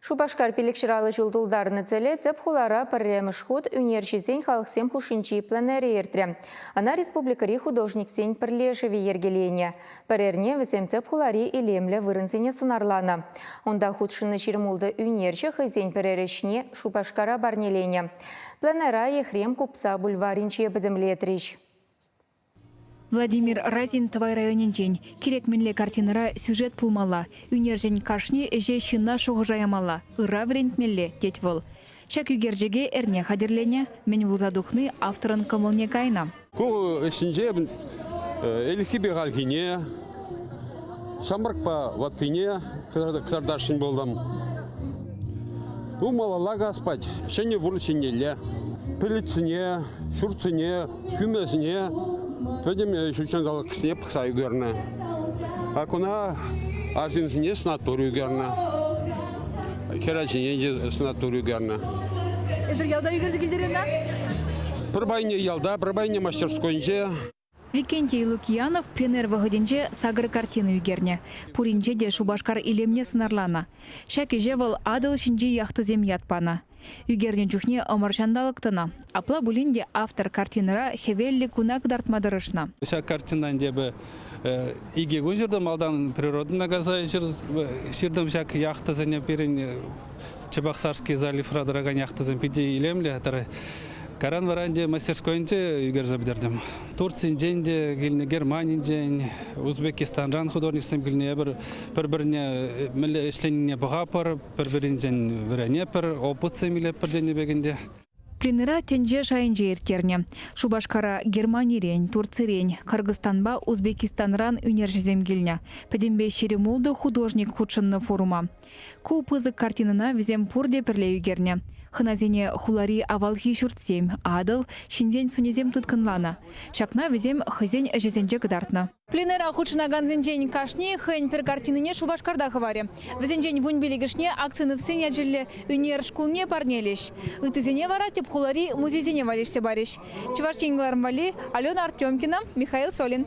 Шупашкар пилӗкҫӗр ҫул тултарнӑ тӗле тӗп хулара пӗрремӗш хут ӳнерҫӗсен халӑхсем хушшинчи пленэрӗ иртрӗ. Ӑна республикӑри художниксен пӗрлешӗвӗ йӗркеленӗ. Пӗр эрне вӗсем тӗп хулари илемлӗ вырӑнсене сӑнарланӑ. Унта хутшӑннӑ 26 ӳнерҫӗ хӑйсен пӗрер ӗҫне Шупашкара парнеленӗ. Пленэра Ехрем купса бульварӗнче пӗтӗмлетрӗҫ. Владимир Разин Тӑвай районӗнчен. Кирек мӗнле картинӑра сюжет пулмалла. Ӳнерҫӗн кашни ӗҫе ҫынна шухӑша ямалла, ырра вӗрентмелле, тет вӑл. Ҫак ӳкерчӗке эрне хатӗрленӗ. Мӗн пулса тухни авторӑн кӑмӑлне кайнӑ. Ку ӗҫсенче ӗлӗкхипе хальхине, ҫамрӑкпа ваттине кӑтартасшӑн пултӑм. Ну, малалла каспать. Ҫӗнӗ вырӑн ҫинелле. Пӗлӗтсене, ҫуртсене, хӳмесене, пӗтӗм ҫутҫанталӑкне пӑхса ӳкернӗ. А куна арҫынсене санатори ӳкернӗ. Хӗрачине те санатори ӳкернӗ. Эсир ялта ӳкерсе килтӗр-и-на? Пӗр пайне ялта, пӗр пайне мастерскойӗнче. Викентий Лукьянов пленэр вӑхӑтӗнче сакӑр картина ӳкернӗ. Пуринче те Шупашкар илемне сӑнарланӑ. Ҫак ӗҫе вӑл Атӑл ҫинчи яхтӑсем ят панӑ. Ӳкернӗ чухне ӑмӑр ҫанталӑк тӑнӑ. Апла пулин те автор картинӑра хӗвеллӗ куна кӑтартма тӑрӑшнӑ. Ҫак картина ӗнтӗ эпӗ икӗ кун ҫыртӑм. Малтан природӑна кайса ҫыртӑм ҫак яхтӑсене пирӗн Чебоксарский заливра тӑракан яхтӑсем питӗ илемлӗ. Каран вара ӗнтӗ мастерскойӗнче ӳкерсе пӗтертӗм. Турцинчен те килнӗ, Германинчен, Узбекистанран художниксем килнӗ. Эпир пӗр-пӗрне мӗнле ӗҫленине пӑхатпӑр, пӗр-пӗринчен вӗренетпӗр, опытсем илетпӗр тенӗ пек ӗнтӗ. Пленэра тӗнче шайӗнче ирттернӗ. Шупашкара Германирен, Турцирен, Кыргызстанпа Узбекистанран ӳнерҫӗсем килнӗ. Пӗтӗмпе 26 художник хутшӑннӑ форума. Ку пысӑк картинӑна вӗсем пурте пӗрле ӳкернӗ. Хӑнасене хулари авалхи ҫуртсем, Атӑл, ҫынсен сӑнӗсем тыткӑнланӑ. Ҫакна вӗсем хӑйсен ӗҫӗсенче кӑтартнӑ. Пленэра хутшӑнакансенчен кашни хӑйӗн пӗр картинине Шупашкарта хӑварӗ. Вӗсенчен вунпиллӗкӗшне Аксеновсен ячӗллӗ ӳнер шкулне парнелӗҫ. Ыттисене вара тӗп хулари музейсене валеҫсе парӗҫ. Чӑваш Ен кӑларӑм валли Алена Артемкина, Михаил Солин.